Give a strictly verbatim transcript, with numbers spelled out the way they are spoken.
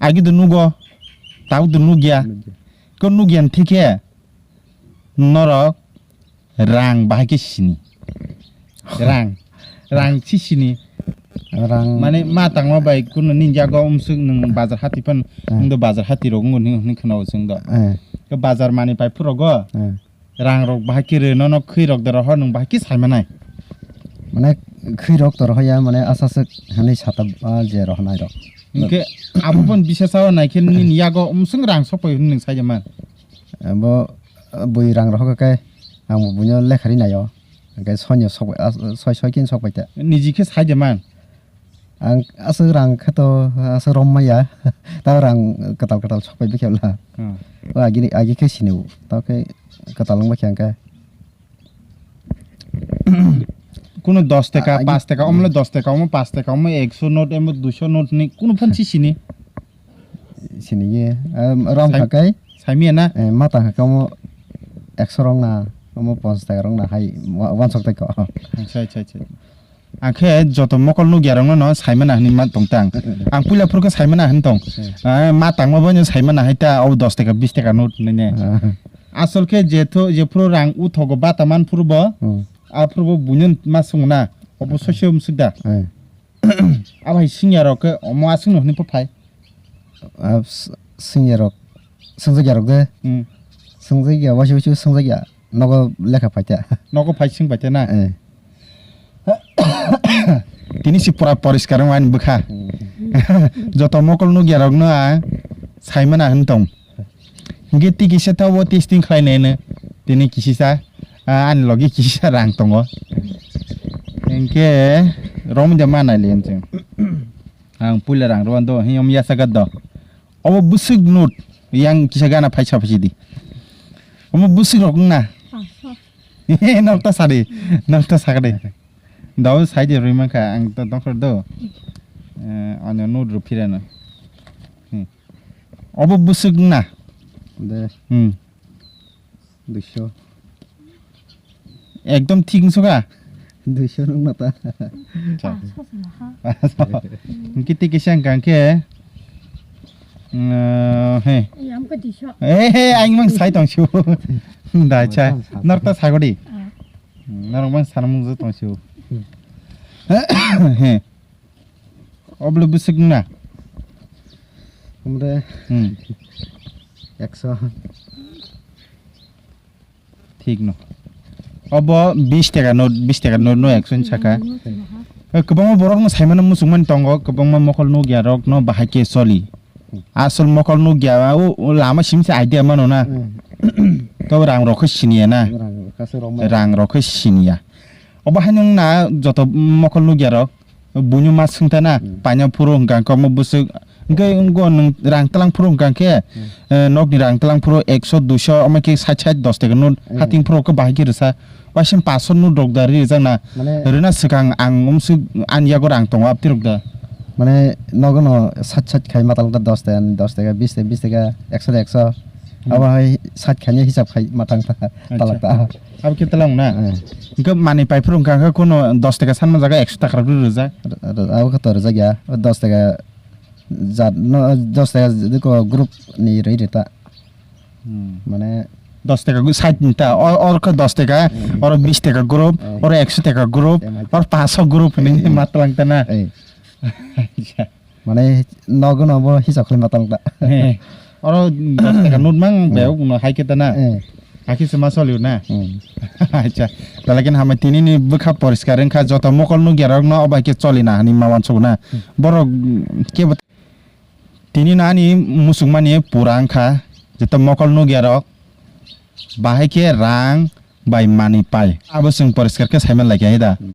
Agi do nugo, tau do nugya. Nugya. Ko nugya ni thikhe norok rang bahai khe sini. Rang, rang si sini. Rang. Mane ma tangma bai kuno ning jago umsuk nung bazar hati pan, eh, nung do bazar hati rok nung ni khna o sung do. Eh. Ko bazar mani pai phuro go. Eh. Rang rok bahai khe rw, nono khwi rok da rohor, nwng bahai khe sai manai. Mane khwi rok to rohor ya, mane asaswk hinwi sata, ah, je rohornai rok. Hinkhe abo pon bisa sao nai khe nini yago umswng rang sok pai hwnwi nwng sai man. Abo, ah, bui rang rohor khe ang bo buino lekha ri naio. Hinkhe soino sok pai, ah, soi soi khe sok pai ta. Niji khe sai de man. Ang aswk rang khe to aswk rom maya. Tao rang kwtal kwtal sok pai bikhe bwla. Hmm. O agi ni, agi khe sini o. Tao khe kwtal wng bakhe ang khe. Kuno dos taka, agi pas taka, omo le dos taka, omo pas taka, omo ekso note, omo duiso note ni kuno phan si sini. Sini ye, em, rom sai-, kha kai. Saimiya na? Eh, mata kha kai omo ekso rong na, omo ponchas taka rong na hai wa-, wansok tai ko. Acha, acha, acha. Ang khe joto mokol nukya rokno no saimana hinwi ma tong tang. Ang puila phuru khe saimana hin tong. Hmm. Ah, ma tangma boino saimana hai ta, o dos taka, bis taka note hinwi ne. Ah. Asol khe je tho-, je phuru rang uthogo bata man phuru bo, hmm, a phuru bo buino ma sung na. Obo soisio msuk da. Hmm. Abo hai singya rok khe omo aswk no hinwi pho phai. Ah, s-, singya rok, sungjakya rok de. Hmm. Sungjakya, waisa waisa sungjakya. Nogo lekha paita. Nogo phai sing paita na? Eh. Tini si pura poriskar wng ani bwkha. Hmm. Joto mokol nukya rokno ang saimana hin tong. Hinkhe tei kisa tabo testing khlai naino. Tini kisisa, ah, ani logi kisa rang tongo. Hinkhe romwi de ma nai le chwng. Ang puila rang rw do, hinom yasa gat do. Obo bwswk note, yang kisa gana phaisa phaisi di. Omo bwswk rok wngna. Pangsho. Nok ta sadi, nok ta sakdi. Dao sai de rwi mankha, ang to dokhor do. Eh, ano note rw phirano. Hmm. Obo bwswk wngna. De. Hmm. Duiso. Ekdom thik wngsuka? Duiso nung mata. Acha. Pangsho se maha. Hwnkhe tei kisa hwnkha hwnkhe, mm, he. Ei, amkhe duiso. Eh, he, ang mang sai tong siu. Da, acha. Norok ta sagodi. Ah. Norok mang sanmung je tong siu. Hmm. He. Oblo bwswk wngna? Omre. Hmm. Ekso. Thik no. Obo bis taka no, bis taka no, no ekso ni saka. Hmm. Eh, kwbangma borok no saimano muchungmani tongo, kwbangma mokol nukya rok no bahai khe choli. Asol mokol nukya, o, o lama simi se idea mano na. Hmm. To rang rok khe siniya na. Rang rok khe siniya. Obo hai nung na joto mokol nukya rok. Buino ma swngta na, hmm, paina phuru hwnkha khe omo bwswk. Hwnkhe wngkha nwng rang tlang phuru hwnkha khe, hmm, eh, nokni rang tlang phuru ekso, duiso, omo khe sait sait dos taka note, hmm, hating phuru khe bahai khe rwsa. Waising paso note rok da ri rijak na. Mane rwna swkang ang umswk ani yago rang tongo abti rok da. Mane nogo no sait sait khai ma talok da dos taka, dos taka, bis taka, bis taka, ekso da ekso. Hmm. Abo hai sait khaini hisab khai ma tang ta, acha, talok ta. Abo khe tlang na? Eh. Hwnkhe manwi pai phuru hwnkha khe kuno dos taka sanma jaga ekso taka rok rw rijak. R-, r-, abo khe to rijak ya. O dos taka jat no, dos taka jat ko group ni rwi rita. Hmm. Mane dos taka gu-, sait ni ta. O, or khe dos taka, hmm, oro bis taka group, eh, oro ekso taka group, eh, oro paso group hinwi, eh, ma tlang ta na. Eh. Acha. Mane nogo no bo hisab khlai ma tong ta. Eh, oro dos taka note mang, eh, bego no hai khe ta na. Eh. Hakhe se ma solio na. Hmm. Acha. Talakin hamai tini ni bwkha poriskar wngkha, joto mokol nukya rok no obo hai khe choli na hinwi ma wansuk na. Hmm. Borok, mm, kebo tini no ani muchungmani pura wngkha, joto mokol nukya rok bahai khe rang bai manwi pai. Abo chwng poriskar khe saiman lai kha hai da.